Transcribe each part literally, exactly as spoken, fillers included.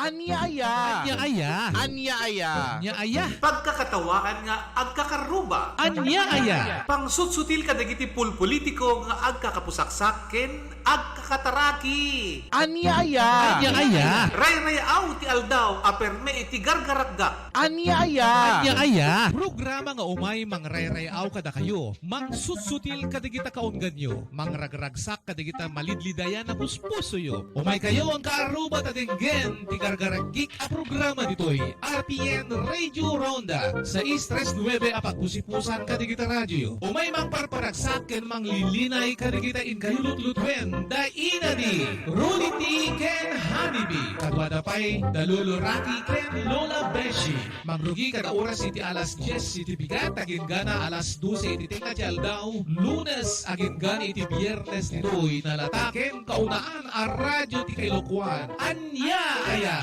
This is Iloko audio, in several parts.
Ania aya? Ania aya? Ania aya? Ania aya? Pagkakatawaan nga agkakaruba. Ania aya? Pangsutsutil kadagiti pulpolitiko nga agkakapusaksak ken agkakataraki. Ania aya? Ania aya? Rayrayaw ti aldaw a perme iti gargarakgak. Ania aya? Ania aya? Programa nga umay mangrayrayaw kadakayo, mangsutsutil kadagita kaungganyo, mangragragsak kadagita malidlidayan a puspusoyo. Umaykayo, agkakaruba, ta denggen ti gargaragik a programa ditoy R P N Radio Ronda, sais tres nuebe a pagpusipusan kadagita radioyo. Umay mangparparagsak ken manglilinay kadagita inkayo lutlutuen da Ina D, Rudy T ken Honey B. Kaduada pay da Lolo Rocky ken Lola Beshi. Mangrugi kada oras iti alas dies iti bigat, agingga alas dose iti tengnga ti aldaw, Lunes agingga iti Biernes ditoy nalata ken kaunaan a radio ti Kailokuan. Ania aya?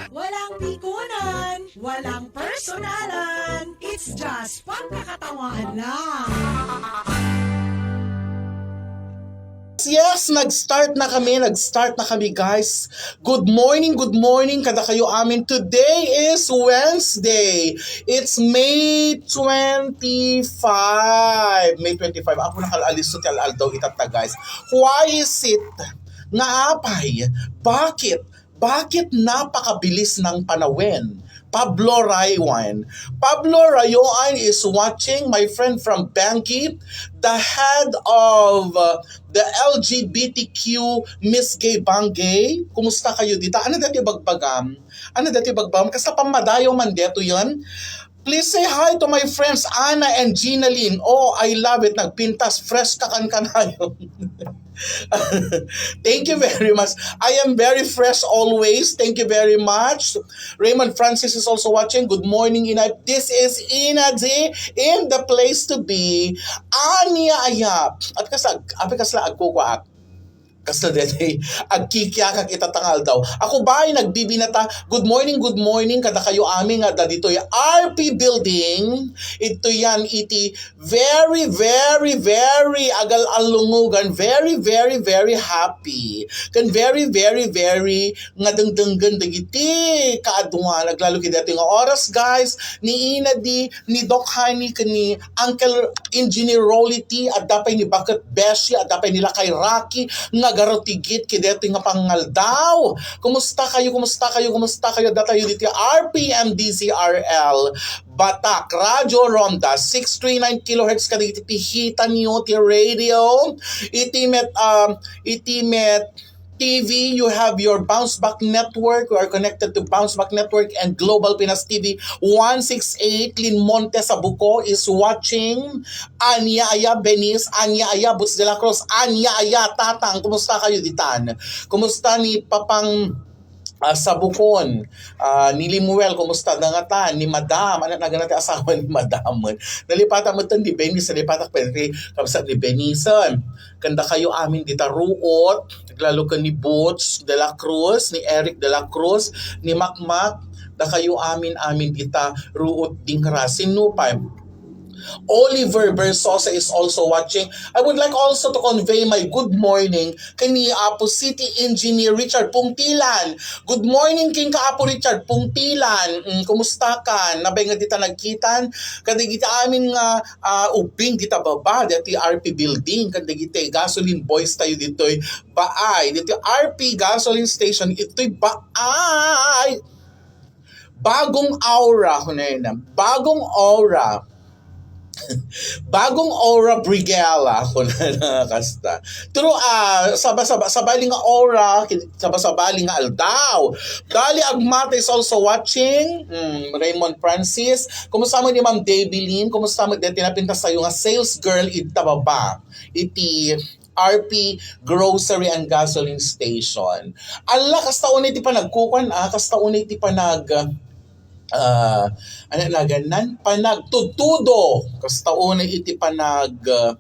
Walang pikunan, walang personalan. It's just pagkakatawaan lang. Yes, nag-start na kami, nag-start na kami, guys. Good morning, good morning kadakayo amin. Today is Wednesday. It's May twenty-five. May twenty-five. Ako nakalalis ti al-aldaw itatta, guys. Why is it nga apay? Bakit? Bakit napakabilis ng panahon? Pablo Rayuan. Pablo Rayuan is watching, my friend from Benguet, the head of uh, the L G B T Q Miss Gay Bangay. Kumusta kayo dita? Ano dati bagbagam? Ano dati bagbagam? Kasta pamadayo man deto yun? Please say hi to my friends Ana and Gina Lynn. Oh, I love it. Nagpintas, fresh ka kan kanayon. Thank you very much. I am very fresh always. Thank you very much. Raymond Francis is also watching. Good morning, Ina. This is Ina D in the place to be. Ania aya. At kasag, abi kasla agkukuak. Kasla deti, agkikiakak itatta nga aldaw. Ako bay, nagbibinata. Good morning, good morning kadakayo amin nga adda ditoy R P Building. Ito yan iti very, very, very agal-alungugan. Very, very, very happy. Ken very, very, very nga dengdenggen dagiti kaaduan. Aglalo ket daytoy nga oras, guys, ni Ina D, ni Doc Honey, ken ni Uncle Engineer Rolly T, adda pay ni Baket Beshi, adda pay ni Lakay Rocky, nga garutigit ket daytoy nga pangaldaw. Kumusta kayo? Kumusta kayo? Kumusta kayo? Adda tayo ditoy R P M D Z R L Batak, Radio Ronda, six three nine kilohertz kadagiti pihitan yo ti radio. Iti met, um, iti met T V, you have your Bounce Back Network. We are connected to Bounce Back Network and Global Pinas T V one six eight. Lynn Montes Sabuco is watching. Ania aya, Benis? Ania aya, Boots de la Cruz? Ania aya, Tatang? Kumusta kayo ditan? Kumusta ni Papang, ah, Sabucon? Ah, ni Limuel, kumusta? Nangatan ni Madam, ano na ganati asawa ni Madam? Nalipatan mo ito ni Benis, nalipatan ko, Pedri, kamusta ni Benison? Kanda kayo amin dita ruot, lalo ka ni Boots de la Cruz, ni Eric de la Cruz, ni Makmak, da kayo amin, amin dita ruot dingra. Sino pa? Oliver Versosa is also watching. I would like also to convey my good morning kani Apo City Engineer Richard Pungtilan. Good morning, king ka Apo Richard Pungtilan. Mm, kumusta ka? Nabay nga dita nagkitan? Kadagiti amin nga, ah, ubing dita baba, dati R P building, kadagiti gasoline boys tayo ditoy baay. Ditoy R P gasoline station, itoy baay. Bagong aura, kunana. Bagong aura. Bagong aura Brigela, kunana kasta. True, ah, saba-saba, sabali nga aura, kin-, saba-sabali nga aldaw. Dali Agmata is also watching. Mm, Raymond Francis. Kumusta mo ni Ma'am Debbie Lynn? Kumusta mo dati napintas tayo nga sales girl ita baba? Iti R P Grocery and Gasoline Station. Ala, kasta unay ti panagkukuan, ah, kasta unay ti panag, ah, ano nagannan? Panagtudtudo. Kasta unay iti panag, ah,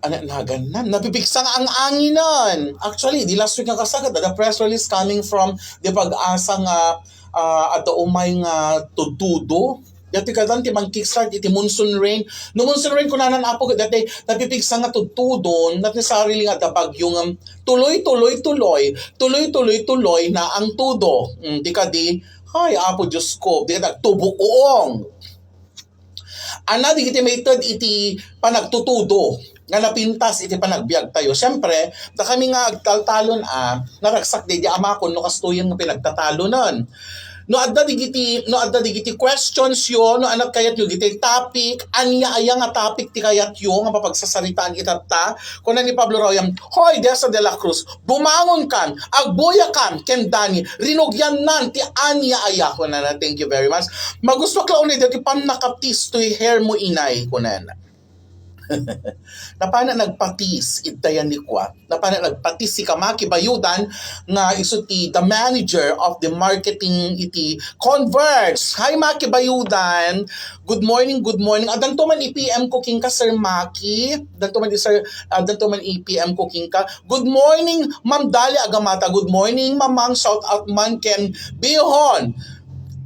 ano nagannan? Napipiksa nga ang anginan. Actually, the last week nga kasagad, the press release coming from the Pag-asa nga, ah, adda umay nga tudtudo. Dati kadan ti mang-kickstart iti monsoon rain. No monsoon rain, kunanan, Apo, dati napipigsa nga tudtudon, not necessarily nga adda bagyo nga tuloy, tuloy, tuloy, tuloy, tuloy, tuloy na ang tudo. Mm, di kadi, ay, Apo Diyos ko, di ka nagtubo uong. Ana, digiti maited iti panagtutudo nga napintas iti panagbiag tayo. Siyempre, dakami nga agtaltalon a, naragsak daydi amakon no kastoyen nga pinagtatalonen. No adda digiti, no adda digiti questions yo, no ania kayatyo, digiti topic, ania aya nga topic ti kayatyo nga mapagsasaritaan itatta, kuna ni Pablo Rauyan, "Hoy, Dessa de la Cruz, bumangon kan, agbuya kan, ken Dani, rinugiannan ti ania aya," kunana, thank you very much. "Magustuak la unay dagiti pannakatis toy hair mo, inay," kunana. Napana nagpatis, idtayan ni Kwa. Napana nagpatis si Kamaki Bayudan nga isu ti the manager of the marketing iti Converge. Hi, Maki Bayudan. Good morning, good morning. Addanto man i-P M ko kenka, Sir Maki. Addanto man i-, Sir, addanto man i-P M ko kenka. Good morning, Ma'am Dali Agamata. Good morning, Mamang. Shout out man ken Bihon.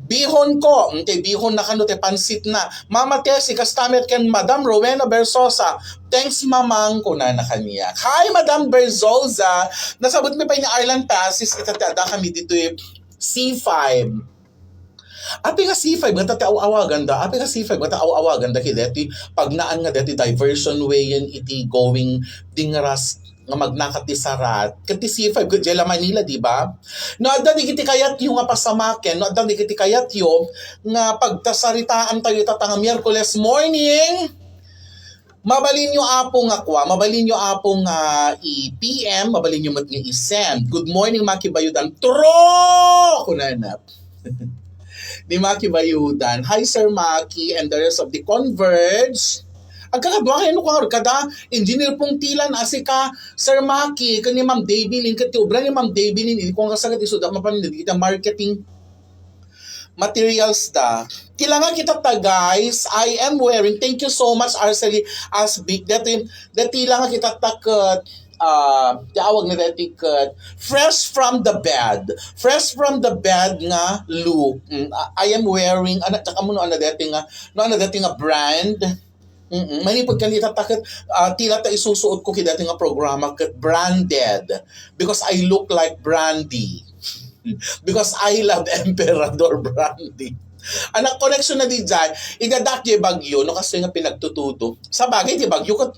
Bihon ko, mm, tay bihon na kano, tay pansit na. Mama Tessie, kasta met ken Madam Rowena Bersosa. Thanks, Mamang, kunana kaniak. Hi, Madam Bersosa. Nasabot mi pay ni Arlan Pasis, ita ti adda kami ditoy C five. Apay nga C five, nga ta ti aw-awagan da. Apay nga C five, nga ta aw-awagan da, kideti, pagnaan nga deti diversion way yan iti going Dingras nga magnaka ti Sarat. Ket ti C five, ket diay la Manila, di ba? No adda digiti kayatyo nga pasamaken, no adda digiti kayatyo nga pagtasaritaan tayo ita nga Miyerkules morning, mabalinyo, Apo, nga kua, mabalinyo, Apo, nga i-P M, mabalinyo met nga i-send. "Good morning, Maki Bayudan." True! Kunana. Ni Maki Bayudan. Hi, Sir Maki and the rest of the Converge. Agkakadua kayo, no, kada Engineer Pungtilan, asika, Sir Maki, ken ni Ma'am Daybelline, ket ti obra ni Ma'am Daybelline, idi ko nga sagat isu da mapan dagiti marketing materials da. Ti langak itatta, guys, I am wearing, thank you so much, Arcely Asbic. Dati, dati langak itatta ket, ah, ti awag na dati ket fresh from the bed. Fresh from the bed nga look. Mm, I am wearing, ano, tsaka mo no, ano dati nga, no, ano dati nga brand? Mm-mm. Manipud kanita ta ket, ah, ti la ta isusuot ko kidati nga programa ket branded because I look like Brandy. Because I love Emperador Brandy. Anak, connection na di jay, idadak jay bagyo, no, kastoy nga pinagtutudo. Sabagay, ti bagyo ket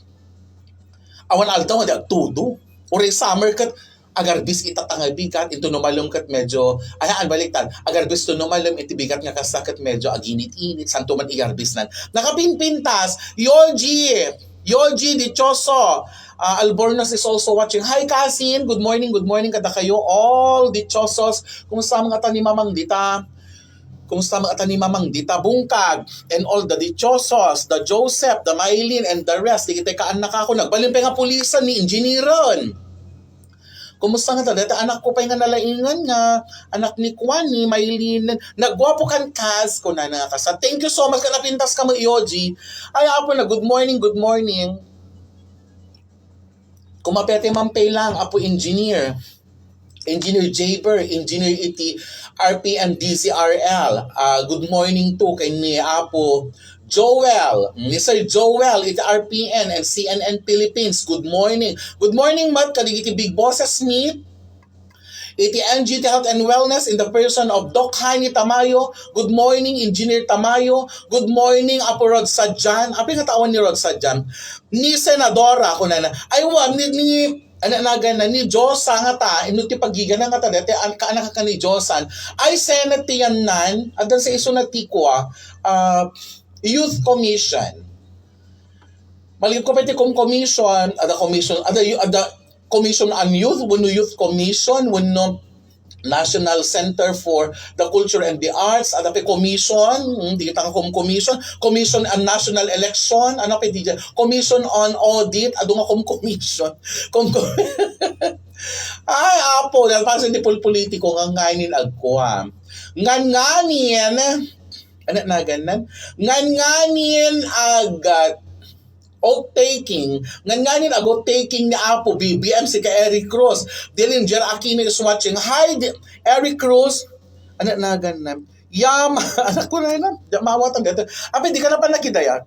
awan aldaw nga di agtudo. Uray summer ket agarbis itatta nga bigat, into no malem ket medyo, ay, an baliktad, agarbis to no malem iti bigat nga kasta ket medyo aginit-init, santo man igarbisnan. Nakapinpintas, Yoji, Yoji Dichoso, ah, Albornoz is also watching. Hi, cousin. Good morning, good morning kadakayo all Dichosos. Kumusta man ngata ni Mamang dita? Kumusta man ngata ni Mamang dita Bungkag? And all the Dichosos, the Joseph, the Mylene, and the rest. Digitay kaannakakon. Nagbalin pay nga pulisan ni Engineer-en. Kumusta ngata dayta anakko pay nga nalaingan nga anak ni Kuan, ni Mylene? Nagguapo kan kas, kunana nga kasta. Thank you so much, ket napintaska met, Yoji. Ay, apo na, good morning, good morning. Kumapete man pay lang, Apo Engineer. Engineer Jaber, Engineer iti R P N D Z R L. Ah, good morning to kay ni Apo Joel, Mister Joel iti R P N and C N N Philippines. Good morning. Good morning met kadagiti big bosses mi iti N G T Health and Wellness in the person of Doc Heiny Tamayo. Good morning, Engineer Tamayo. Good morning, Apo Rod Sadian. Apay nga tawan ni Rod Sadian? Ni Senadora, kunana. Ay, wa, ni, ni, ano, nagan na, ni Diyosa ngata, ino ti pagigana ngata, dati, an, kaanak ka ni Diyosan. Ay, Senate ti yan nan, addan sa isu na ti kua, ah, Youth Commission. Malagip ko pay ti com-, commission, ada commission, ada, ada Commission on Youth, wenno Youth Commission, wenno National Center for the Culture and the Arts, ada pay commission, hmm, di kita nga com-, commission, Commission on National Election, ano pay di dyan? Commission on Audit, adu nga com-, commission. Com-, com-, ay, apo, dahil pa sa hindi pul-, politiko, nga nganin agkuam. Ngan nganin, ano na ganan? Ngan nganin ag-, oath-taking. Ngan nganin ag-oath-taking ni Apo B B M si ka Eric Cruz. Dillinger Aquino is watching. Hi, Di-, Eric Cruz. Ano na ganan? Yam, anak ko na yun. Mawatan dito. Abi, di ka na pa nakita yan.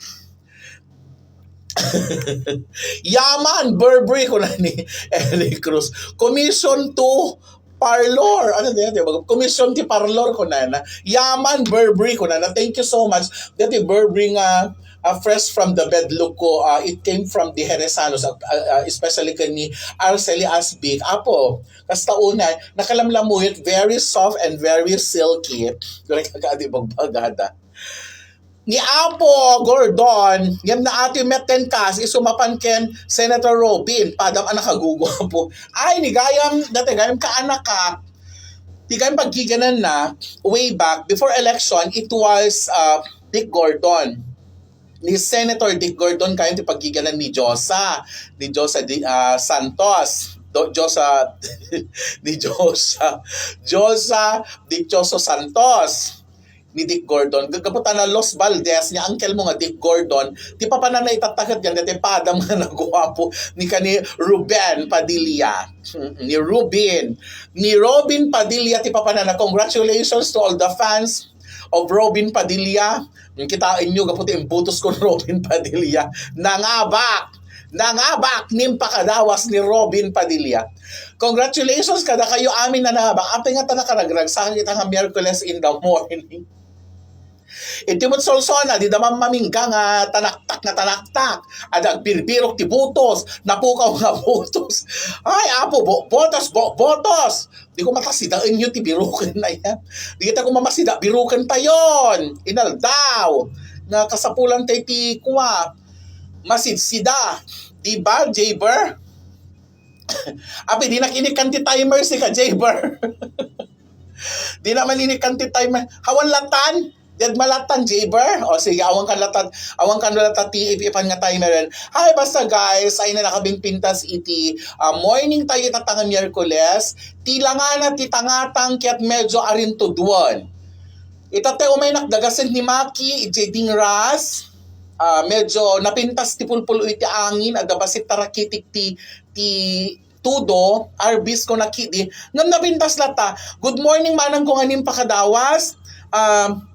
Yaman, Burberry, kuna ni Eli Cruz. Commission to parlor. Ano din, di ba? Commission ti parlor, kuna na. Yaman, Burberry, kuna na. Thank you so much. Dati Burberry nga, uh, fresh from the bed look ko. Uh, it came from the Jerezanos, uh, uh, especially kani Arceli Asbic. Apo, kasta una, nakalamlamuyot, very soft and very silky. Correct, agadi bagbagada. Ni Apo Gordon, ngem naati met ten kas, isu mapan ken Senator Robin, padam a nakaguguapo. Ay, ni gayam, dati gayam kaanakak. Ti gayam paggiganan na, way back, before election, it was, uh, Dick Gordon. Ni Senator Dick Gordon kayo ti paggiganan ni Josa, ni Josa di, ah, Santos. Do, Josa, ni Josa, Josa Dichoso Santos. Ni Dick Gordon. Gagaputan na Los Valdez, ni uncle mo nga Dick Gordon, ti papanana itattaket yan, dati padam nga naguapo ni kani Ruben Padilla. Mm, ni Ruben. Ni Robin Padilla ti papanana. Congratulations to all the fans of Robin Padilla. Kitaen nyo, gapu ti imbutos ko ni Robin Padilla. Nangabak! Nangabak! Nimpakadawas ni Robin Padilla. Congratulations kada kayo amin a nangabak. Apay nga ta nakaragragsak ita nga Miyerkules in the morning. Iti met Solsona, di da mamamingga nga tanaktak nga tanaktak. Ada agbirbirok ti butos, napukaw nga butos. Ay, apo, bo-, botos, bo-, botos! Di ko matasidaen yo ti biruken na yan. Di kita ko mamasida, biruken tayon. Inaldaw. Nga kasapulan tayo ti kuwa. Masidsida. Di ba, Jaber? Abi, di nakinikkan ti timer si ka, Jaber. Di naman inikkan ti timer. Hawan latan? Diad malatan, Jaber? O sige, awan kan latan, awan kan latan ti ipipan nga timer. Ay, basta guys, ay na nakabingpintas iti, ah, morning tayo itatangan Miyerkules. Ti langana ti tangatang ket medyo arintudwan. Ita te umay nakdagasen ni Maki, iti dingras, ah, medyo napintas ti pulpulo iti angin, adda bassit tarakitik ti, ti tudo, arbis ko nakidi, ngem napintas lata. Good morning, manang ko nga nimpakadawas. Ah,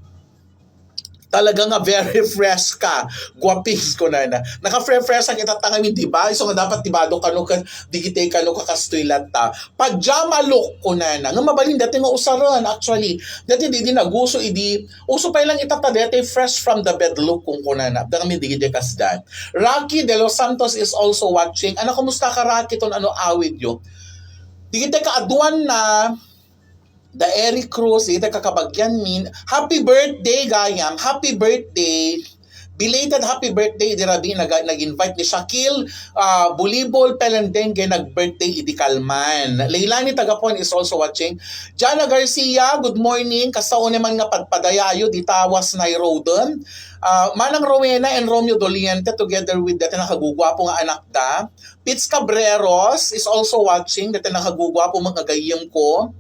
talaga nga very fresh ka. Guapis ko na na. Naka-fresh ang itatangami, di ba? Isu nga dapat ti bado kano ka, digitay kano ka kastoy latta. Pajama look ko na na. Nga mabalin dati nga usaran, actually. Dati di, di naguso, idi, uso pa lang itata dati fresh from the bed look kung ko na na. Dangami digitay kasdan. Rocky De Los Santos is also watching. Ana, kumusta ka, Rocky? Ton ano awid yo? Digitay kaaduan na, da Eric Cruz, digitay kakabagyan min. Happy birthday, gayam. Happy birthday. Belated happy birthday, idi rabii nag-, nag-invite ni Shaquille, ah, Bulibol Pelendengue, nag-birthday idi kalman. Leilani Tagapon is also watching. Jana Garcia, good morning. Kasta uneman nga padpadayayo, di tawas na iroden. Ah, Manang Rowena and Romeo Doliente together with dati nakaguguapo nga anak da. Pits Cabreros is also watching, dati nakaguguapo nga gayyem ko.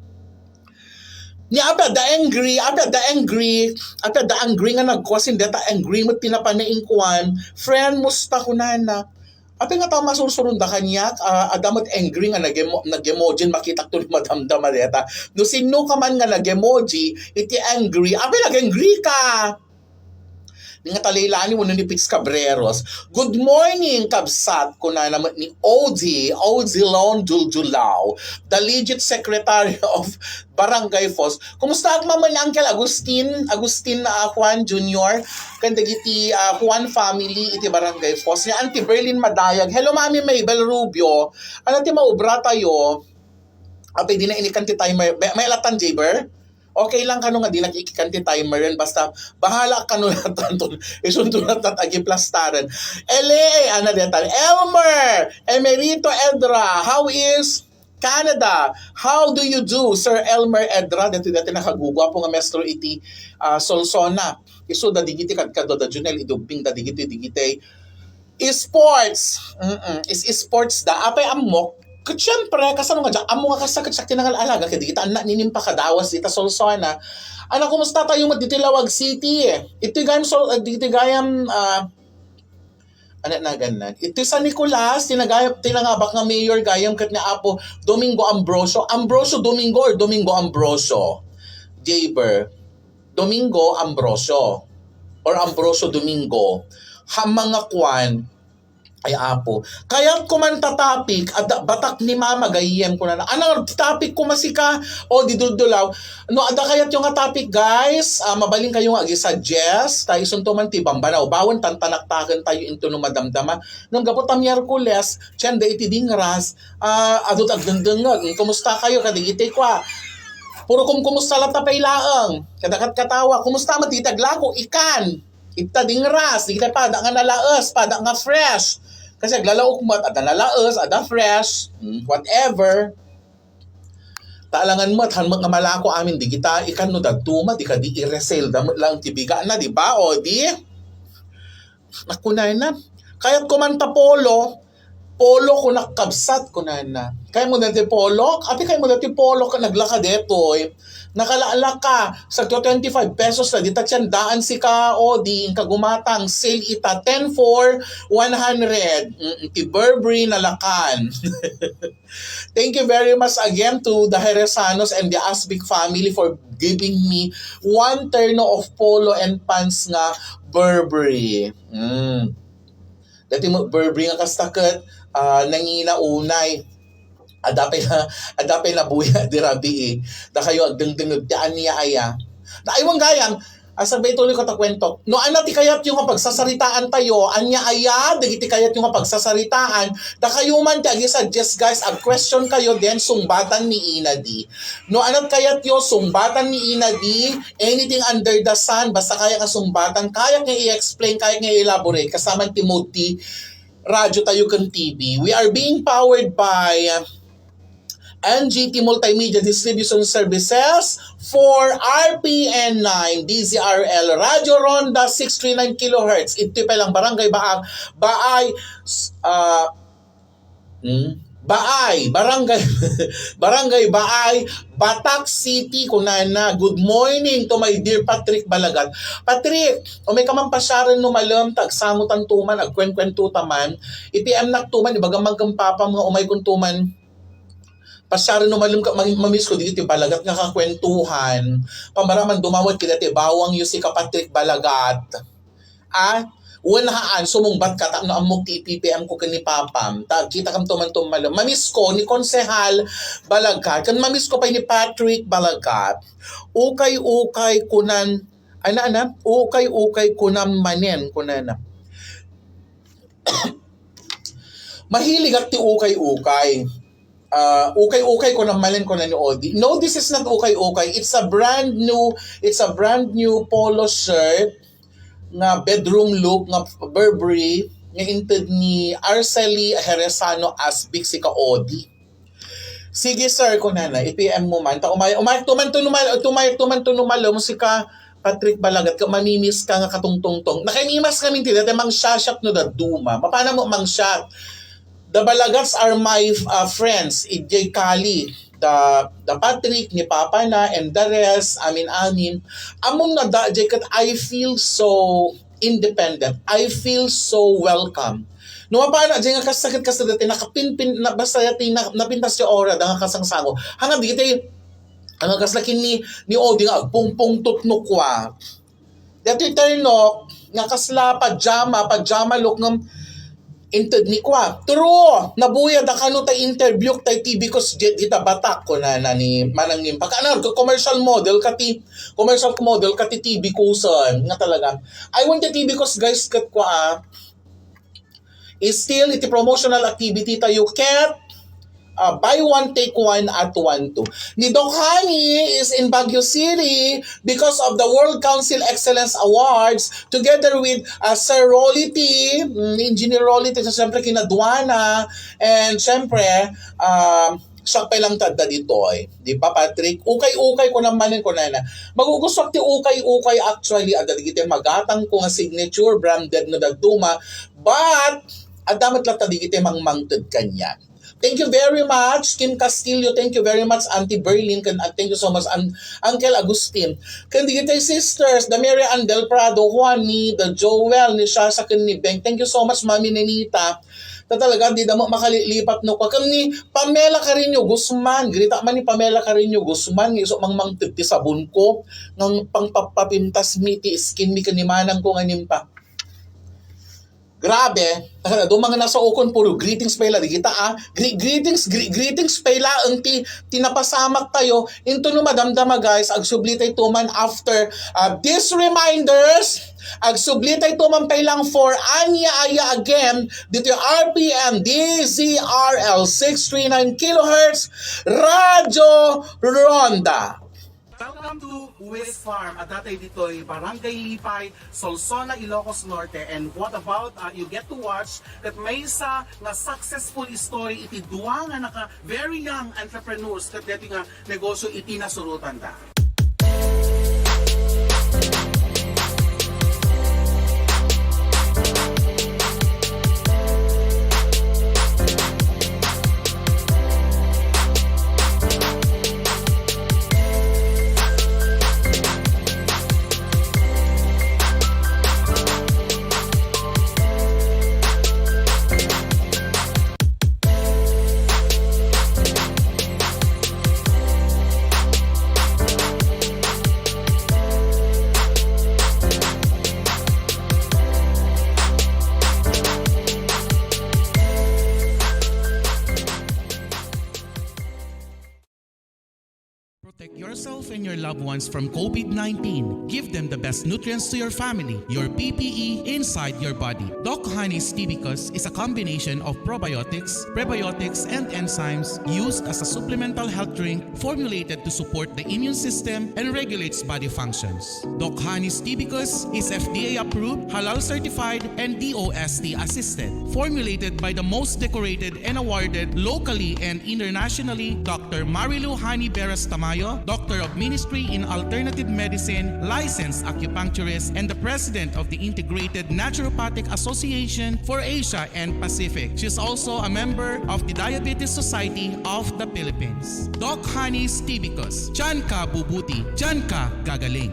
Ni apay da angry, apay da angry, apay da angry nga nagkuas, hindi ta angry mo tinapanaing kuan. Friend, musta ko na na? Apay nga tama sursurun da kanyak, ah, adamat angry nga nag-emo-, nag-emoji, makitak to ni madamdama deta. No sino ka man nga nag-emoji, iti angry, apay nag-angry ka? Nga talilani mo ni Pits Cabreros. Good morning, kabsat, kunana met ni O G, O G Lon Juljulao, the legit secretary of Barangay Fos. Kumusta ak, Mama ni Uncle Agustin, Agustin, ah, Juan Junior, kan dagiti, ah, Juan family iti Barangay Fos. Ni Auntie Berlin Madayag. Hello, Mami Mabel Rubio. Ano ti maubra tayo? Apay, di na inikan ti timer. May, may latan, Jaber? Okay lang kano nga di nakikkan ti timer yan. Basta, bahala kano latan ton. Isunto latan agi plastaran. Ele, ana detal. Elmer Emerito Edra, how is Canada? How do you do, Sir Elmer Edra? Dati, dati nakaguguapo nga maestro iti, ah, Solsona. Isu da digiti kadkado da Junel, idubing da digiti, digiti sports. Mm-mm. Is, is sports da. Apay ammok. Ket siyempre, kasano nga diak ammo nga kasta ket siak ti nangal-alaga ket dagiti annak ni nimpakadawas dita Solsona. Ana, kumusta tayo met diti Laoag City? Iti gayam Sol-, diti gayam, ah, ano nagan na? Iti San Nicolas, tinagayam, tinangabak nga mayor gayam ket ni Apo Domingo Ambrosio. Ambrosio Domingo or Domingo Ambrosio? Jaber. Domingo Ambrosio or Ambrosio Domingo. Ha mga kwan, ay apo. Kayat ko man ta topic, adda, batak ni mama gayyem kunana. Anang topic ko masika? O di duldulaw. No, adda kayatyo nga topic, guys, ah, mabalin kayo nga agi-suggest. Ta isunto man ti bambanaw. Bawon tantanaktaken tayo into no madamdama. Nung gapu ta Miyerkules, tiyan da iti dingras, ah, adut agdengdengngeg. Kumusta kayo? Kadigiti kwa. Puro kumkumusta latta pay laeng. Kadakat katawa. Kumusta met iti aglako? Ikan. Ita dingras, di kita pada nga nalaes, pada nga fresh. Kasi aglalaok met, ada nalaes, ada fresh, mm, whatever. Ta alangan met, han met nga malako amin, di kita ikan no dadduma, di kadi i-resell da met lang ti bigana, di ba? O di? Nakunana. Kayat ko man ta polo, polo ko nakabsat, kunana. Kayat mo dati polo? Ati kayat mo dati polo ka naglaka detoy. Nakalaalaka, sagto twenty-five pesos na, dita tiyan daan sika, o di, inka gumatang, sale ita, ten for one hundred. Mm, ti Burberry nalakan. Thank you very much again to the Heresanos and the Asbic family for giving me one terno of polo and pants nga Burberry. Mm. Dati mo, Burberry nga kasta ket, ah, nangina unay. Adda pay na, adda pay nabuya di rabii. Dakayo agdengdengeg ti ania aya. Na, aywan gayam, asabay tuloy ko ta kwento. No, ano ti kayat yung nga pagsasaritaan tayo? Ania aya, dagiti kayat yung nga pagsasaritaan. Dakayo man ti agi-suggest, guys, ag-question kayo, then sungbatan ni Ina D. No, ano kayat yo, sungbatan ni Ina D, anything under the sun, basta kaya nga sungbatan, kaya nga i-explain, kaya nga i-elaborate, kasama Timothy, radyo tayo kan T V. We are being powered by, uh, N G T Multimedia Distribution Services for R P N nine D Z R L, Radyo Ronda six three nine kilohertz. Iti pa lang Barangay Baang, Baay, s-, ah, hmm? Baay, Barangay, Barangay Baay, Batac City, kunana. Good morning to my dear Patrick Balagat. Patrick, umay ka man pasiaren no malem, ta agsangotan to man, agkuenkuento ta man. I-P M nak to man, ibagam man ken papam nga umay kun to man. Pasiaren no malem ka, mami-, mamiss ko dagiti Balagat nga kakwentuhan. Pamaraman dumawat kadagiti bawang yo sika Patrick Balagat. Ah, wen haan, sumungbat ka tapno ammok ti i-P P M ko ken ni papam. Ta, kita kam tuman tumalem. Mamiss ko ni Konsehal Balagat, ken mamiss ko pay ni Patrick Balagat. Ukay-ukay kunan, ana, ana? Ukay-ukay kunam manen, kunana. Mahilig ak ti ukay-ukay. Ah, ukay-ukay kunam manen, kuna ni Odi. No, this is not ukay-ukay. It's a brand new, it's a brand new polo shirt nga bedroom look nga Burberry nga inted ni Arcely Heresano Asbic, sika Odi. Sige, sir, kunana, i-P M mo man. Ta umay, umay tuman to numal, tumay tuman to numalem, sika Patrick Balagat, ka mamimiss ka nga katungtungtong. Nakaimimas kami ti dati, mangshashot no dadduma. Mapana mo mangshot? The Balagats are my, uh, friends. Ijay Kali, the, the Patrick, ni Papa na, and the rest, amin-amin. Amon na da, jay kat I feel so independent. I feel so welcome. No, mapana, jay nga kasakit, kasakit, nakapinpin, na, basta yati, na, napintas ti aura, da nga kasangsango. Hanga, di kita, hanga, kasla kin ni, ni Odi nga, agpungpung tutnok kwa. Dati ternok, nga kasla pajama, pajama look nga inted ni kwa. True, nabuya da kano ta interview ta T V ko s-, di-, dita Batak, kunana ni Manang Nimpa. Kaano, commercial model kati, commercial model kati T V ko san, nga talaga. I want the T V ko s-, guys, kat kwa, ah. Is still iti promotional activity tayo ket, uh, buy one, take one at one two. Ni Doc Honey is in Baguio City because of the World Council Excellence Awards together with, uh, Sir Rolly T, mm, Engineer Rolly T, so, siyempre, kinaduana, and siyempre, um, siya pa lang tadda ditoy. Di ba, Patrick? Ukay-ukay ko naman, ko na na. Magugusto ti ukay-ukay, actually, adda digiti magatang ko nga signature, branded nga dadduma, but, adda met latta digiti mangmangted kaniak. Thank you very much, Kim Castillo. Thank you very much, Auntie Berlin. Ken, ah, thank you so much, An-, Uncle Agustin. Ken digitay sisters, da Mary Ann Del Prado, Juanita, Joel, ni Shasha, ken ni Beng. Thank you so much, Mami Nenita. Ta talaga, dida met makalilipat no kua. Ken ni Pamela Carreño Guzman. Girita man ni Pamela Carreño Guzman, nga isu mangmangted ti sabon ko. Nga pangpapapintas mi ti skin mi ken ni manang ko nga nimpa. Grabe, adu nga nasaokon, puro greetings pay la digita, ah. Gre-, greetings, gre-, greetings pay la, ang ti, ti napasamak tayo. Into no madamdama, guys, agsubli tayo tuman after, ah, these reminders, agsubli tayo tuman pay lang for Ania Aya again, dito yung R P M, D Z R L six three nine kilohertz, Radyo Ronda. Welcome to West Farm. Adda tayo ditoy Barangay Lipay, Solsona, Ilocos Norte. And what about, uh, you get to watch that maysa nga successful story iti dua nga naka very young entrepreneurs ket deti nga negosyo iti nasurotanda. Protect yourself and your loved ones from COVID nineteen. Give them the best nutrients to your family, your P P E inside your body. Doc Honey's Tibicus is a combination of probiotics, prebiotics, and enzymes used as a supplemental health drink formulated to support the immune system and regulates body functions. Doc Honey's Tibicus is F D A approved, halal certified, and D O S T assisted. Formulated by the most decorated and awarded locally and internationally, Doctor Marilu Honey Beras Tamayo, Doctor of Ministry in Alternative Medicine, licensed acupuncturist, and the President of the Integrated Naturopathic Association for Asia and Pacific. She's also a member of the Diabetes Society of the Philippines. Doc Honey's Tibicus. Diyan ka bubuti, diyan ka gagaling.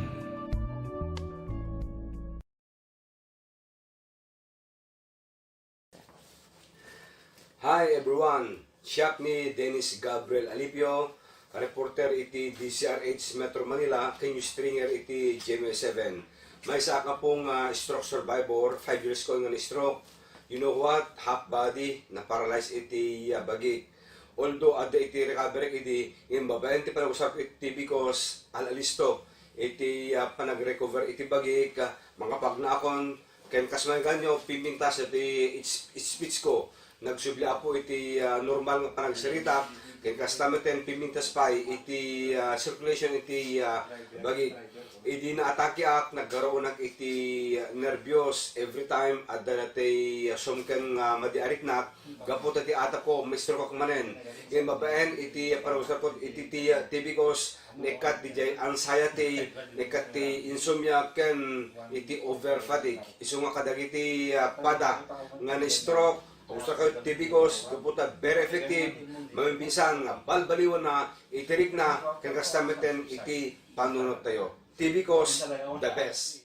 Hi everyone! Siak ni Dennis Gabriel Alipio, reporter iti D Z R H Metro Manila, ken news stringer iti G M A seven. Maysa a kapong, ah, stroke survivor, five years ko nga ni-stroke. You know what? Half body, na-paralyze iti, ah, bagik. Although adda iti recovery idi, ngem babaen ti panagusarko iti T B cos, al-alisto iti, ah, panagrecover iti bagik, ah, makapagnaakon, ken kas maganyo, pimpintas iti its-, speech ko. Nagsubli, Apo, iti, ah, normal nga panagsarita, ken kasta met ken pimpintas pay iti, ah, circulation iti, ah, bagik. Idi naatakeak, nagkaroonak iti nerbios. Every time adda daytoy, ah, sumken nga madi a riknak, gapu ta ti atapko, maistrokeak manen. Ngem babaen iti panagusarko iti ti-, T B cos, naikkat diay anxiety, naikkat ti insomnia, ken iti over fatigue. Isu nga kadagiti, ah, pada nga na-stroke, agusarkayo T B cos, gapu ta very effective, maminsan nga balbaliwanna iti rikna, ken kasta met ken iti panunottayo. T B cos, the best.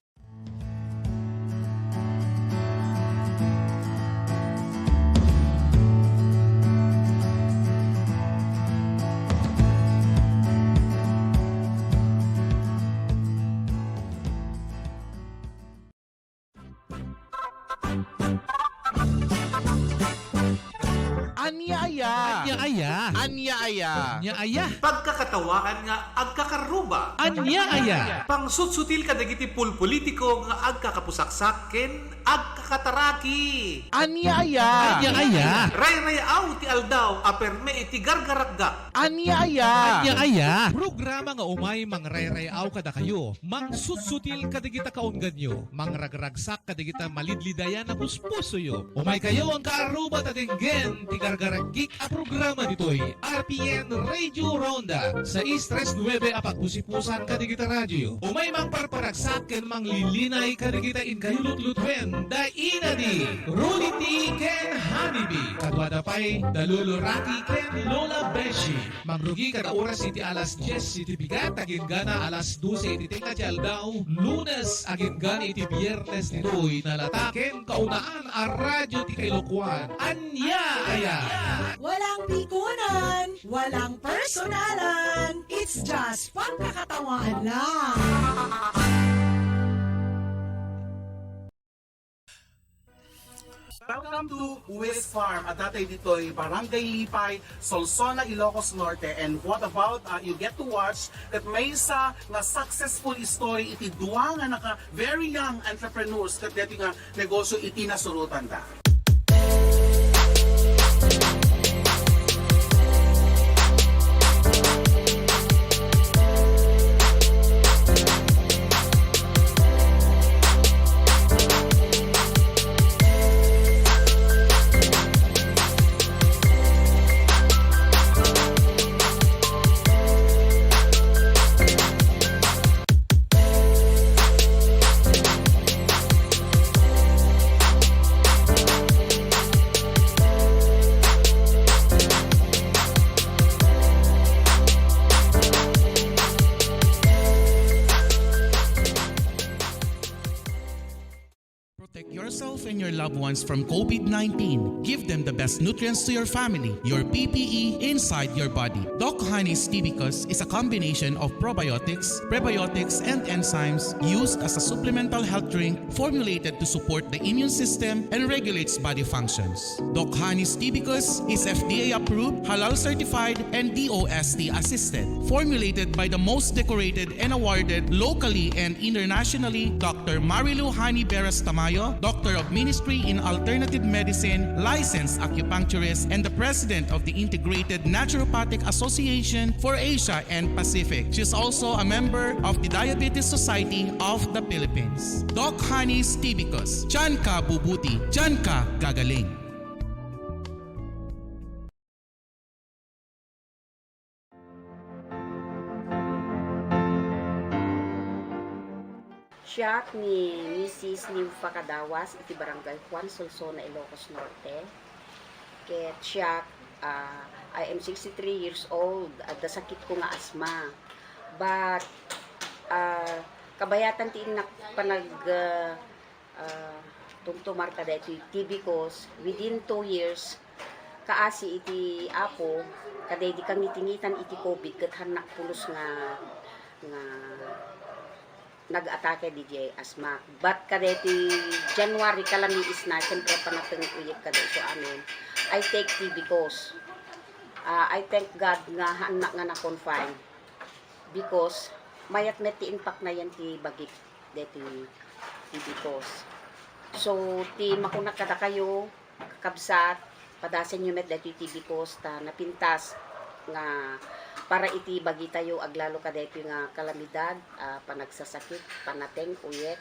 Ania aya? Ania aya? Ania aya? Ania aya? Pagkakatawaan nga agkakarruba. Ania aya? Pangsutsutil kadagiti pulpolitiko nga agkakapusaksak ken agkakataraki. Ania aya? Ania aya? Rayrayaw ti aldaw a perme iti gargaragga. Ania aya? Ania aya? Programa nga umay mangrayrayaw kadakayo, mangsutsutil kadagita kaungganyo, mangragragsak kadagita malidlidayan a puspusoyo. Umaykayo, kaarruba, ta denggen ti gargaragik a programa. ditoy R P N Radio Ronda, sais tres nuebe a pagpusipusan kadagita radio. Umay mangparparagsak ken manglilinay kadagita inkayo lutlutuen da inadi, Rudy T ken Honey B. Kaduada pay da Lolo Rocky ken Lola Beshi. Mangrugi kada oras iti alas dies iti bigat, agingga alas dose iti tengnga ti aldaw, Lunes, agingga iti Biernes ditoy nalata ken kaunaan a radio ti Kailokuan. Ania aya? Walang pikunan, walang personalan. It's just pagkakatawaan lang. Welcome to Wiz Farm, adda tayo ditoy Barangay Lipay, Solsona, Ilocos Norte. And what about, uh, you get to watch ket maysa nga successful story iti dua nga naka very young entrepreneurs ket deti nga negosyo iti nasurotanda. Protect yourself and your loved ones from COVID nineteen. Give them the best nutrients to your family, your P P E inside your body. Doc Honey's Tibicus is a combination of probiotics, prebiotics, and enzymes used as a supplemental health drink formulated to support the immune system and regulates body functions. Doc Honey's Tibicus is F D A approved, halal certified, and D O S T assisted. Formulated by the most decorated and awarded locally and internationally, Doctor Marilu Honey Beras Tamayo, Doctor of Ministry in Alternative Medicine, licensed acupuncturist, and the President of the Integrated Naturopathic Association for Asia and Pacific. She is also a member of the Diabetes Society of the Philippines. Doc Honey's Tibicus. Diyan ka bubuti, diyan ka gagaling. Siak ni Misis Nympha Cadawas iti Barangay Juan, Solsona, Ilocos Norte. Ket siak, ah, I am sixty-three years old. Adda sakitko nga asma. But, ah, kabayatan ti innak panag, ah, ah, tumtumar kadaytoy Tibicus, within two years, kaasi iti Apo, kadaydi kangitingitan iti COVID, ket hannak pulos nga, nga nag-atake didiay asma. But kadaytoy January, kalamiisna, siyempre, panateng uyek kadayso amin. I take Tibicus. Ah, I thank God nga hannak nga na-confine because mayat met ti impaknayan ti bagik deti Tibicus. So, ti makunak kadakayo, kakabsat, padasenyo met deti Tibicus, ta napintas nga para iti bagitayo aglalo kadaytoy nga kalamidad, ah, panagsasakit, panateng, uyek.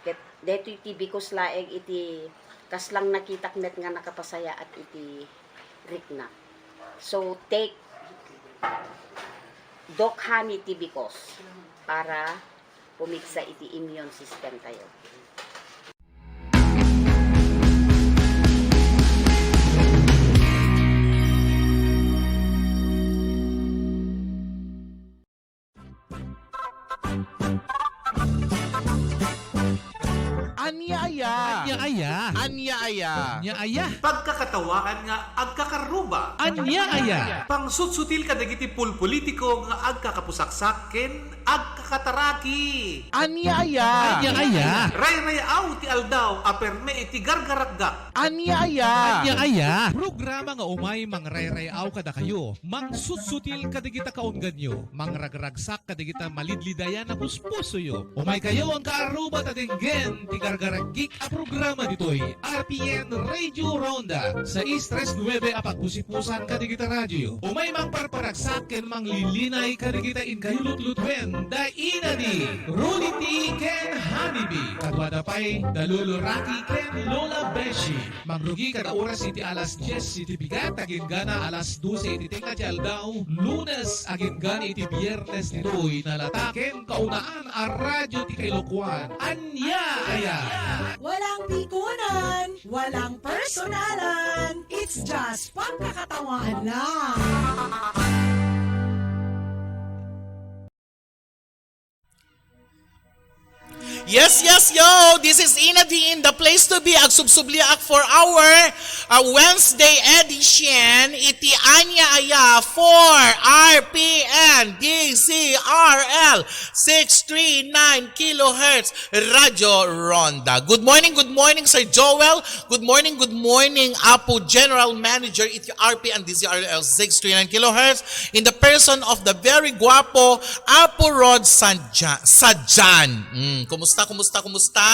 Ket deti Tibicus laeng iti kaslang nakitak met nga nakapasayaat iti rikna. So, take Doc Honey Tibicus para pumigsa iti immune system tayo. Ania aya? Ania aya? Ania aya? Ania aya? Pagkakatawaan nga agkakaruba. Ania aya? Pangsutsutil kadagiti pulpolitiko nga agkakapusaksak ken agkakataraki. Ania aya? Ania aya? Rayrayaw ti aldaw a perme iti gargaragak. Ania aya? Ania aya? Programa nga umay mangrayrayaw kadakayo, mangsutsutil kadagita kaungganyo, mangragragsak kadagita malidlidayan a puspusoyo. Umay kayo, angka aruba, ta denggen ti gargaragik a programa ditoy R P N Radio Ronda, sais tres nuebe a pagpusipusan kadagita radio. Umay mangparparagsak ken manglilinay kadagita inkayo lutlutuen da inadi. Rudy T ken Honey B. Kaduada pay da Lolo Rocky ken Lola Beshi. Mangrugi kada oras iti alas dies iti bigat, agingga alas dose iti tengnga ti aldaw, Lunes agingga iti Biernes ditoy nalata ken kaunaan a radyo ti Kailokuan. Ania aya? Walang pikunan, walang personalan. It's just pagkakatawaan lang. Yes, yes, yo! This is Ina Dean, the place to be. Agsubsubliak for our uh, Wednesday edition. Iti Ania Aya for R P N D C R L six three nine kilohertz Radyo Ronda. Good morning, good morning, Sir Joel. Good morning, good morning, Apo General Manager iti R P N D C R L six three nine kilohertz in the person of the very guapo Apo Rod Sadja, Sadjan. Mm, kumusta, kumusta, kumusta?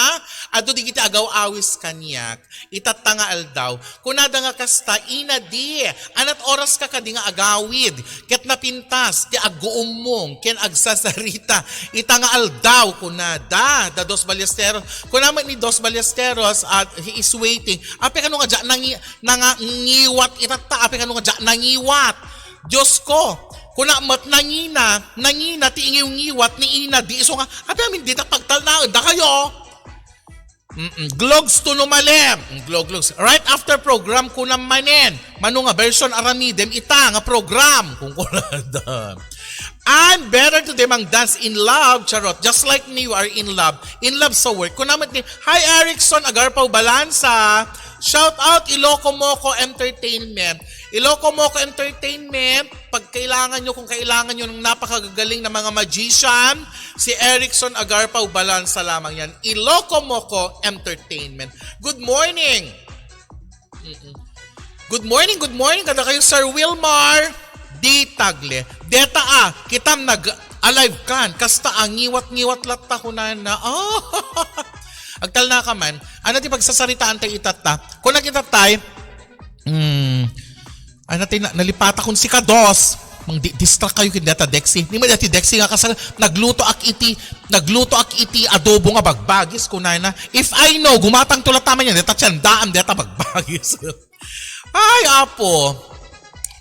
Adu digiti agaw-awis kaniak. Itatta nga aldaw. Kunada nga kasta, Ina Di, anat oras ka kadi nga agawid? Ket napintas ti agguummong ken agsasarita ita nga aldaw, kunada da Dos Ballesteros. Kuna met ni Dos Ballesteros, at he is waiting. Apay kano nga dia nangi-, nangangiwat itatta? Apay kano nga dia nangiwat? Dios ko, kuna met nangina, nangina ti ingiwngiwat ni Ina Di. Isu nga, apay amin dita pagtalnaen dakayo? Mm-mm. Glogs to no malem. Mm, glog, glogs. Right after program, kunam manen. Mano nga version aramidem ita nga program. Kung kunada. I'm better today, Mang Dance, in love, charot. Just like me, you are in love. In love sa work. Kuna met ni, hi, Erickson Agarpao Balansa. Shout out, Iloco Moco Entertainment. Iloco Moco Entertainment, pag kailangan nyo, kung kailangan nyo ng napakagagaling na mga magician, si Erickson Agarpao Balansa lamang yan. Iloco Moco Entertainment. Good morning! Mm-mm. Good morning, good morning. Kada kayo, Sir Wilmar D Tagle. Deta a, kitam nag-alive kan. Kasta a, ngiwat-ngiwat latta kunana. Oh! Agtalna ka man. Ano ti pagsasaritaan tayo itatta? Kung nagitattay, Hmm. Ay, nati-, na-, nalipata kon sika, Dos. Mang di-, distract kayo ken data Dexy. Ni ma dati Dexy nga kasal, nagluto ak iti, nagluto ak iti adobo nga bagbagis, kunana. If I know, gumatang tula taman yan, data tiyan, daan, data bagbagis. Ay, apo.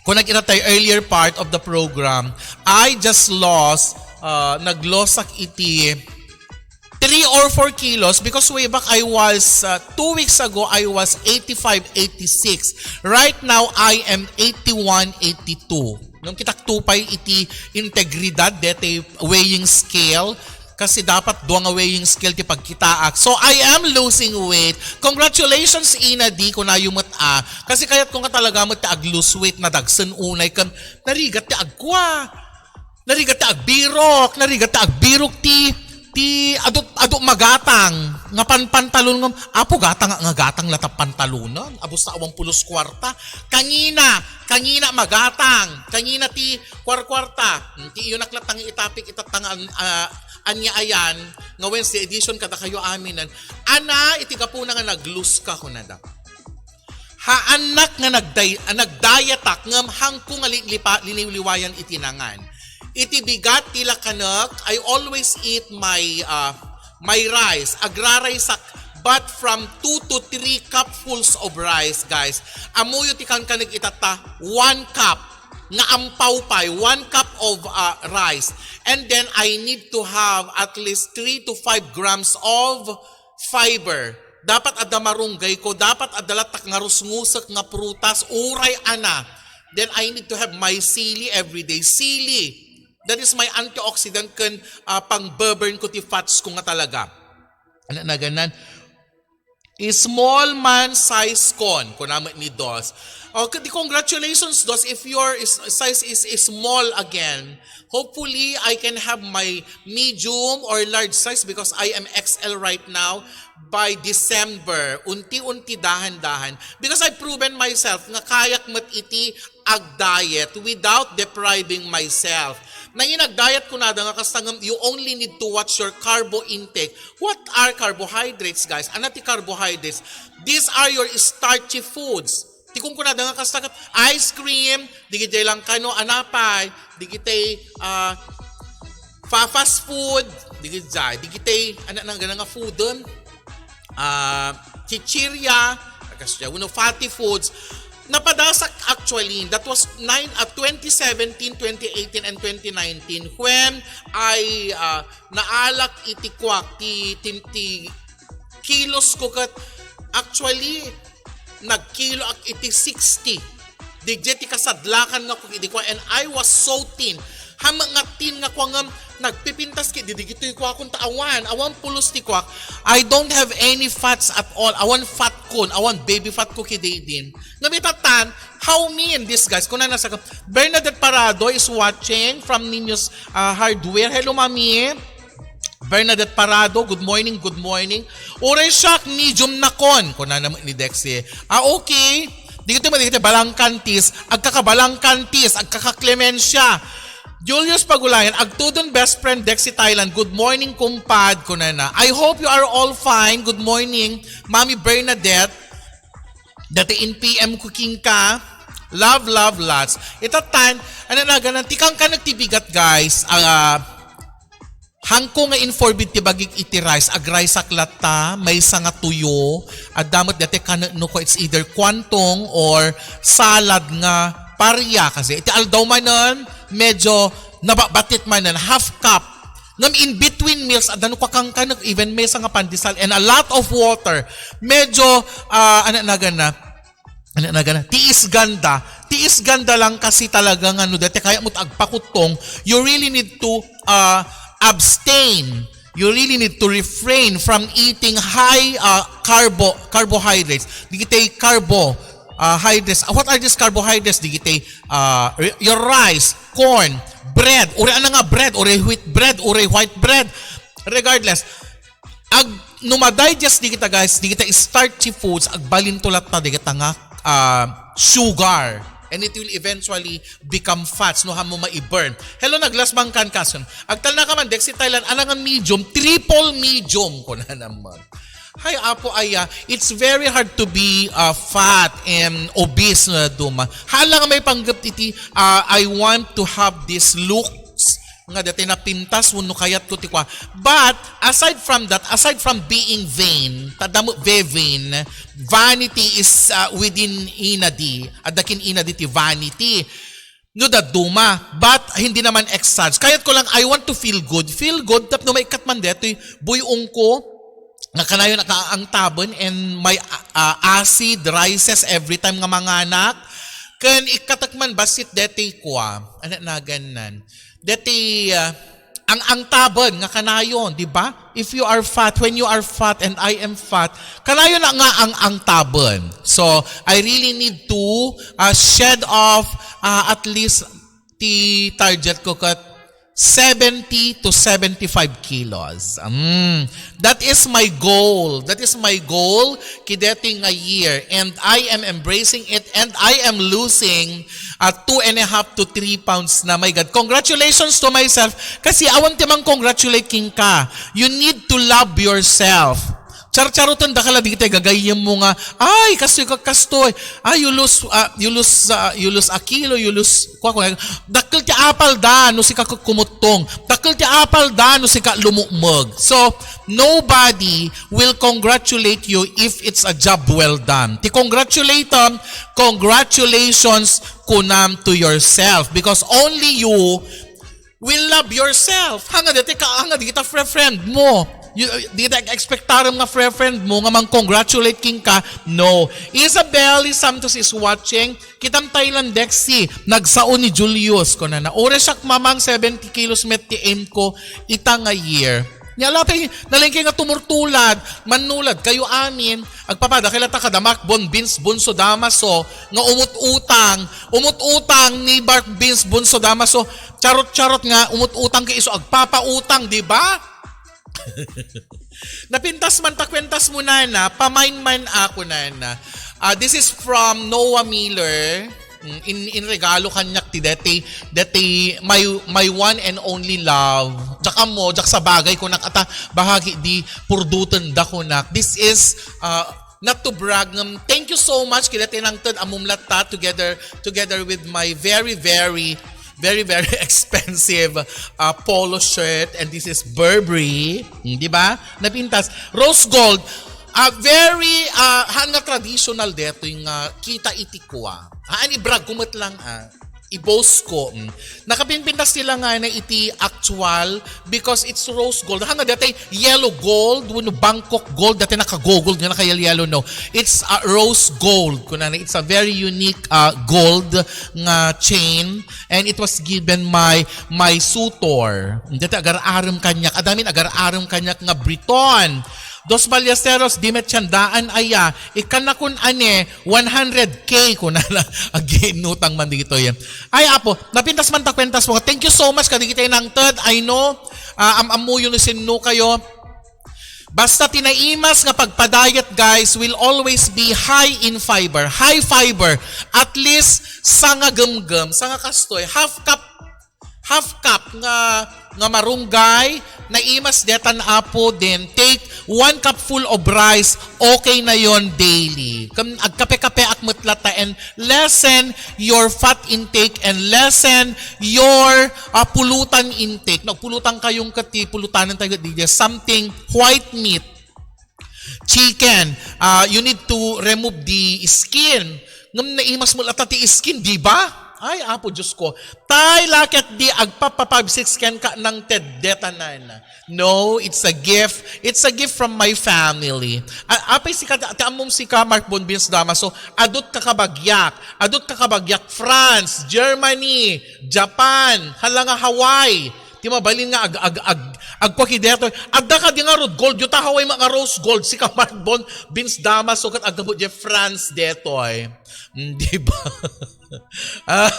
Kung nagkita tayo earlier part of the program, I just lost, uh, nag-loss ak iti three or four kilos because way back I was, uh, two weeks ago, I was eighty-five, eighty-six. Right now, I am eighty-one, eighty-two. Nung kitak tupay iti integridad dete weighing scale, kasi dapat dua nga weighing scale ti pagkitaak. So, I am losing weight. Congratulations, Ina Di, kunayo met a. Kasi kayat ko nga talaga met ti ag-lose weight, nadagsen unay ken narigat ti agkua. Narigat ti agbirok, narigat ti agbirok ti, ti adu, adu magatang nga panpantalon ngem, apo, gatang nga gatang latta pantalonen, abus ta awan pulos kuarta. Kangina, kangina magatang, kangina ti kuarkuarta. Hmm, ti iyonak latta nga itapik itatta nga an-, ah, ania ayan, nga Wednesday edition kadakayo aminen. Ana, iti gapuna nga nag-lose ka, kunada. Haannak nga nagday-, a, nagdayetak ngem hangko nga li-, lipa-, liniwliwayan iti nangan. Iti bigat ti lakanek, I always eat my, uh, my rice. Agraraysak, but from two to three cupfuls of rice, guys. Ammoyo ti kankanek itatta, one cup nga ampaw pay, one cup of, uh, rice. And then I need to have at least three to five grams of fiber. Dapat adda marunggay ko, dapat adda lattak nga rusngusek nga prutas, uray ana. Then I need to have my sili every day. Sili. That is my antioxidant ken, ah, pang-burn ko ti fats ko nga talaga. Ano na ganan? Small man size kon, kuna met ni Dos. Okay, di congratulations, Dos, if your is, size is, is small again. Hopefully, I can have my medium or large size because I am X L right now. By December, unti-unti, dahan-dahan. Because I've proven myself nga kayak met iti ag-diet without depriving myself. Nangin ag-diet kunada nga kasta ngem, you only need to watch your carbo intake. What are carbohydrates, guys? Ana ti carbohydrates? These are your starchy foods. Ti kunkunada nga kasta ket ice cream, digitay lang kano, anapay, digitay, ah, fa-, fast food, digidjay, digitay, ano na gana nga foodon? Ah, chichirya, kasdiay, wenno fatty foods. Napadasak actually, that was nine, ah, twenty seventeen, twenty eighteen, and twenty nineteen when I, ah, naalak iti kuak, ti, ti, ti kilos ko ket actually, nagkilo ak iti sixty. Digdiay ti kasadlakan nga kuak idi kuak, and I was so thin. Ham nga thin nga kuak ngem nagpipintas ket digitoy kuakon ta awan, awan pulos ti kuak. I don't have any fats at all. Awan fat kon, awan baby fat ko kididin. Ngem itatan, how me in disguise? Kunana sa Bernadette Parado is watching from Niños, ah, Hardware. Hello, Mami. Bernadette Parado, good morning, good morning. Uray siak, medium nakon, kunana met ni Dexy. Ah, okay. Digitoy, digitoy, balangkantis, agkakabalangkantis, agkakaklemensya. Julius Pagulayan, agtudon best friend Dexy Thailand, good morning, kumpad, kunana. I hope you are all fine. Good morning, Mami Bernadette. Dati in P M ko kenka. Love, love, lots. Itatan, ano na ganan, ti kankaneg ti bigat, guys. Ah, hangko nga informed ti bagik iti rice, ag-rice ak latta, maysa nga tuyo, adda met dati kanekno ko, it's either kwantong or salad nga paria kasi. Iti aldaw manen, medyo nababatit manen, half cup. Ngem in between meals, adda no kakankanek, even maysa nga pandesal, and a lot of water. Medyo, ah, ano na gana, ano na gana, tiis ganda. Tiis ganda lang kasi talaga nga no, dati kaya mo't agpakuttong, you really need to, ah, abstain. You really need to refrain from eating high, ah, carbo-, carbohydrates. Digitay carbo, ah, hydrates. Ah, what are these carbohydrates? Digitay, ah, r-, your rice, corn, bread. Uray ano nga bread, uray wheat bread, uray white bread. Regardless, ag-, no ma-digest digita, guys, digita starchy foods, agbalinto latta digita nga, ah, sugar. And it will eventually become fats, no, hamo ma-burn. Hello, naglasbang kan kason. Agtalna ka man, Dexy Thailand, ala nga medium, triple medium, ko na naman. Hay, apo aya, it's very hard to be, uh, fat and obese na duma. Hala nga may panggap iti, uh, I want to have this looks nga dati napintas wenno kayat ko ti kua. But aside from that, aside from being vain, tadamo vain, vanity is, uh, within inadi, adda kin inadi ti vanity. No dadduma, but hindi naman exage. Kayat ko lang, I want to feel good. Feel good, tapno maikkat man detoy buy-ong ko, nga kanayon nga angtaben and may, ah, acid rises every time nga manganak. Ken ikkatek man bassit deti kua, ano nagannan? Deti, ah, ang angtaben nga kanayon, di ba? If you are fat, when you are fat and I am fat, kanayon na nga ang angtaben. So, I really need to, ah, shed off, ah, at least ti target ko ket seventy to seventy-five kilos. Mm. That is my goal. That is my goal kideti nga year. And I am embracing it. And I am losing, uh, two and a half to three pounds na. My God, congratulations to myself. Kasi awan ti mang congratulate kenka. You need to love yourself. Charcharoten dakala digitay gagayyem mo nga, "Ay, kastoy ka, kastoy. Ay, you lose, ah, you lose, ah, you lose a kilo, you lose," kwa, kwa, dakkel ti apal da no sika kumuttong. Dakkel ti apal da no sika lumukmeg. So, nobody will congratulate you if it's a job well done. Ti congratulatem, congratulations kunam to yourself, because only you will love yourself. Hanga dati ka, hanga di kita friend mo. You, di kita expectarem nga friend mo nga mang congratulate kenka. No. Isabel Santos is watching. Kitam Thailand, Dexy. Nagsao ni Julius. Kunana, "Ore siak mamang seventy kilos met ti aim ko ita nga year." Nya lapay, nalengke nga tumurtulad, mannulad kayo amin, agpapada kay lata kada Mark Bon Vince Bunso Damaso, nga umut-utang, umut-utang ni Mark Vince Bunso Damaso, charot-charot nga, umut-utang kay iso, agpapautang, di ba? Napintas man ta kuentas mo, nana, pamain man ako, nana. Ah, this is from Noah Miller. Mm, in, in regalo kaniak ti deti, deti my, my one and only love. Diak ammo, diak sabagay kunak ata, bahagi di purduten da kunak. This is, uh, not to brag, ngem thank you so much, kideti nangted a mumlatta together, together with my very, very very, very expensive uh, polo shirt, and this is Burberry. Hmm, di ba? Napintas. Rose gold. Uh, very, uh, haan nga traditional detoy nga kita iti kua. Haan, ibrag ko met lang, ah. I-boast ko. Mm. Nakapinpintas nila nga na iti actual because it's rose gold. Haan nga dati yellow gold, wenno Bangkok gold, dati nakagogold nga nakayelo-yelo, no. It's a rose gold. Kunana, it's a very unique uh, gold nga chain, and it was given my my suitor. Dati agar-arem kaniak. Adamin agar-arem kaniak nga Briton. Dos Ballesteros, di met siandaan aya. Ikanakun ane, one hundred K ko na na. Aginutang man dito yan. Ay, apo, napintas man ta kwentas mo. Thank you so much, kadigitay nangted. I know, uh, am-ammuyo no sinno kayo. Basta tinaimas nga pagpadayet, guys, will always be high in fiber. High fiber. At least, sanga gemgem, sanga kastoy, half cup, half cup nga nga marunggay, naimas detan, apo, then take one cup full of rice, okay na yon daily. Ken agkape-kape ak met latta and lessen your fat intake and lessen your uh, pulutan intake. Nagpulutan kayong kati, pulutanan tayo di something white meat, chicken, uh, you need to remove the skin. Ngem naimas mo latta ti skin, di ba? Ay, apo Diyos ko. Tay, laket di agpapapabsik ken ka nang ted detanan. No, it's a gift. It's a gift from my family. A- apay sika, ti ammom sika, Mark Bonbins Damaso, adut ka kabagyak. Adut ka kabagyak, France, Germany, Japan, hala nga Hawaii. Ti mabalin nga ag, ag, ag, agkua ki detoy. Adda ka di nga rose gold, yuta Hawaii nga rose gold, sika Mark Bonbins Damaso, ket aggapu di France detoy. Mm, di ba? Ah.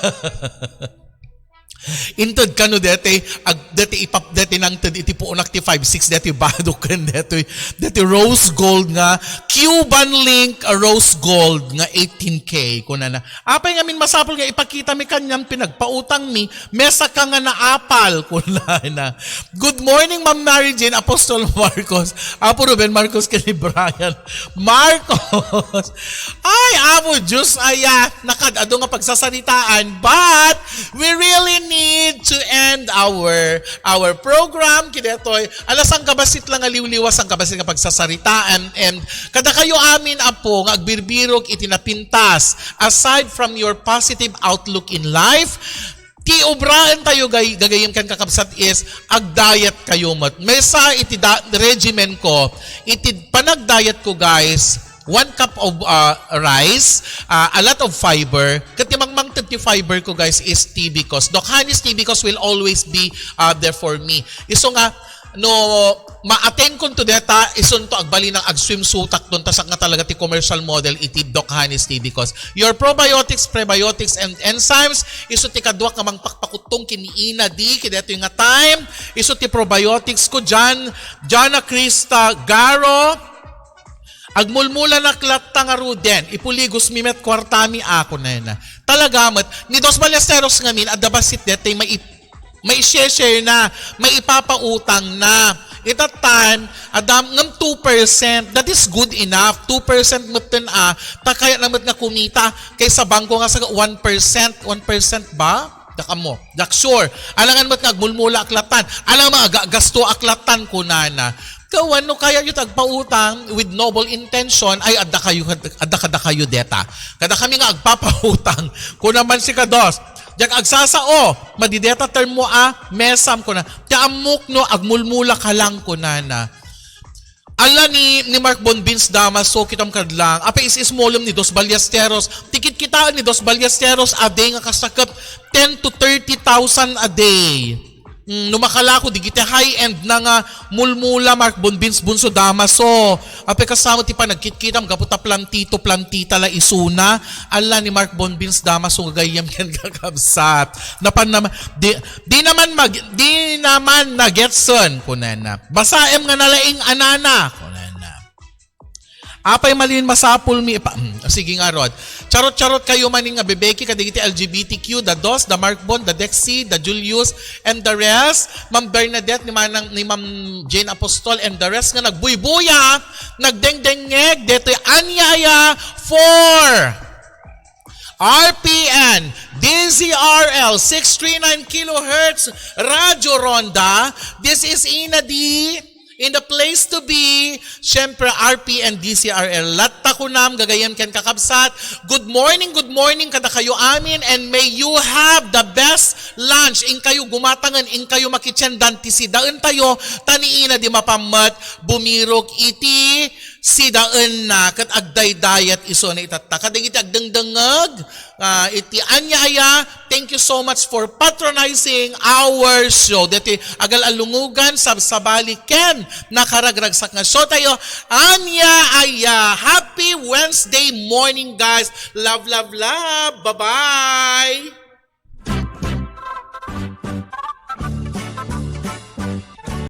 Inted kano deti, ag, deti ipap, deti nangted iti puunak ti five six, deti badok ken deti, deti rose gold nga, Cuban link a rose gold nga eighteen K, kunana. Apay ngamin masapul nga ipakita mi kaniam pinagpautang mi, mesa ka nga naapal, kunana. Good morning, Ma'am Mary Jane, Apostol Marcos, Apo Ruben Marcos, ken ni Brian Marcos. Ay, Apo Diyos, aya, nakad-ado nga pagsasaritaan, but we really need to end our our program. Kidetoy, ala, sangkabasit lang nga liwliwa, sangkabasit nga pagsasaritaan, and kada kayo amin, Apo, nga agbirbirok iti napintas, aside from your positive outlook in life, ti ubraen tayo gay, gagayem ken kakabsat is agdayet kayo met. Mesa iti da, regimen ko, iti panagdayet ko, guys, one cup of uh, rice, uh, a lot of fiber. Ket ti mangmangted ti fiber ko, guys, is Tibicos. Doc Honey's Tibicos will always be uh, there for me. Isu nga, no, ma-attend kon to deta, isunto agbalinang ag-swimsuitak ton, ta sakbay nga talaga ti commercial model iti Doc Honey's Tibicos. Your probiotics, prebiotics, and enzymes, isu ti kaduak nga mangpakpakuttong ken ni Ina D, kidetoy nga time, isu ti probiotics ko, Jan, Jana Krista Garo, agmulmulanak latta ngaruden, ipuligos mi met kuartami a, kunana. Talaga met, ni Dos Ballesteros ngamin, adda bassit detoy mai-, maishare na, maipapautang na. Ita time, adda ngem two percent, that is good enough. Two percent metten a, ta kayatna met nga kumita, kaysa bangko nga saga one percent, one percent ba? Dak ammo, dak sure. Alangan met nga agmulmula ak lattan. Alangan nga agagasto ak lattan, kunana. Kawan, no kayatyo ti agpautang with noble intention, ay, adda kayo, adda kadakayo deta. Kada kami nga agpapautang, kuna man sika, Dos, diak agsasao, madi deta term mo a, mesam, kuna. Ti ammok no, agmulmula ka lang, kunana. Ala ni, ni Mark Bonbins Damaso, kitam kad lang. Apay is-ismolem ni Dos Ballesteros. Ti kitkitaan ni Dos Ballesteros a day nga kasta ket ten to thirty thousand a day. Mm, no makalako, digiti high-end na nga mulmula, Mark Bonbins Bunso Damaso. Apay kasano ti panagkitkitam, gapu ta plantito, plantita la isuna. Ala ni Mark Bonbins Damaso, gagayyem ken kakabsat. Napan naman, di, di naman mag, di naman nagetsen, kunana. Basaem nga nalaing anana, kunana. Apay malin masapul mi ipa-, hmm, sige nga rod. Charot-charot kayo manin nga bebeki kadigiti L G B T Q, the Dos, the Mark Bon, the Dexy, the Julius, and the rest. Ma'am Bernadette, ni Manang, ni Ma'am Jane Apostol, and the rest nga nagbuybuya, nagdengdengngeg, detoy ania aya, for R P N, D Z R L, six three nine kilohertz, Radyo Ronda. This is Ina D in the place to be. Siyempre, R P N, D Z R L. Latta kunam, gagayem ken kakabsat. Good morning, good morning kada kayo amin, and may you have the best lunch. Inkayo gumatangen, inkayo makitiendan ti sidaentayo, ta ni Ina D mapan met bumirok iti sidaenna ket agdaydayat isuna itatta. Kadagiti agdengdengngeg, ah, iti ania aya, thank you so much for patronizing our show. Deti agal-alungugan, sabsabali, ken nakaragragsak nga show tayo. Ania aya, happy Wednesday morning, guys. Love, love, love. Bye-bye.